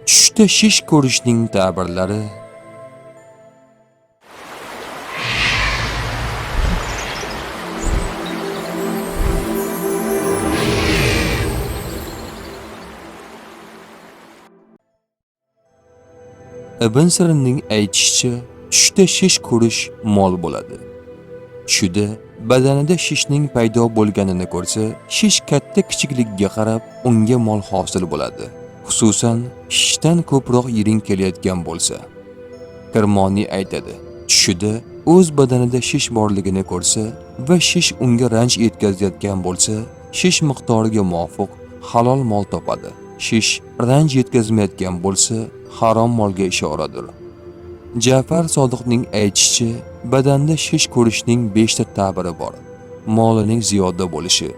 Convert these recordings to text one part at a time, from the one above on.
Tushda shish ko'rishning ta'birlari. Ibn Sirinning aytishicha, tushda shish ko'rish mol bo'ladi. Tushida badanida shishning paydo bo'lganini ko'rsa, shish katta kichikligiga qarab unga mol hosil bo'ladi. Xususan, shishdan ko'proq yiring kelayotgan bo'lsa. Kirmoniy aytadi, tushida o'z badanida shish borligini ko'rsa va shish unga ranj yetkazayotgan bo'lsa, shish miqdoriga muvofiq halol mol topadi. Shish ranj yetkazmayotgan bo'lsa, harom molga ishoradir. Ja'far Sodiqning aytishicha, badanda shish ko'rishning 5 ta ta'biri bor. Molining ziyoda bo'lishi,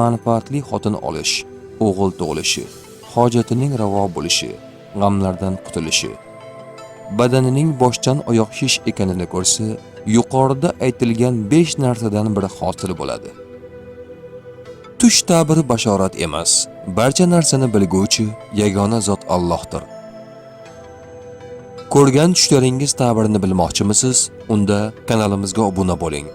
manfaatli xotin olish, o'g'il tug'ilishi, hojatining ravo bo'lishi, g'amlardan qutulishi. Badanining boshdan oyoq shish ekanini ko'rsa, yuqorida aytilgan 5 narsadan biri hosil bo'ladi. Tush ta'biri bashorat emas. Barcha narsani bilguvchi yagona zot Allohdir. Ko'rgan tushlaringiz ta'birini bilmoqchimisiz? Unda kanalimizga obuna bo'ling.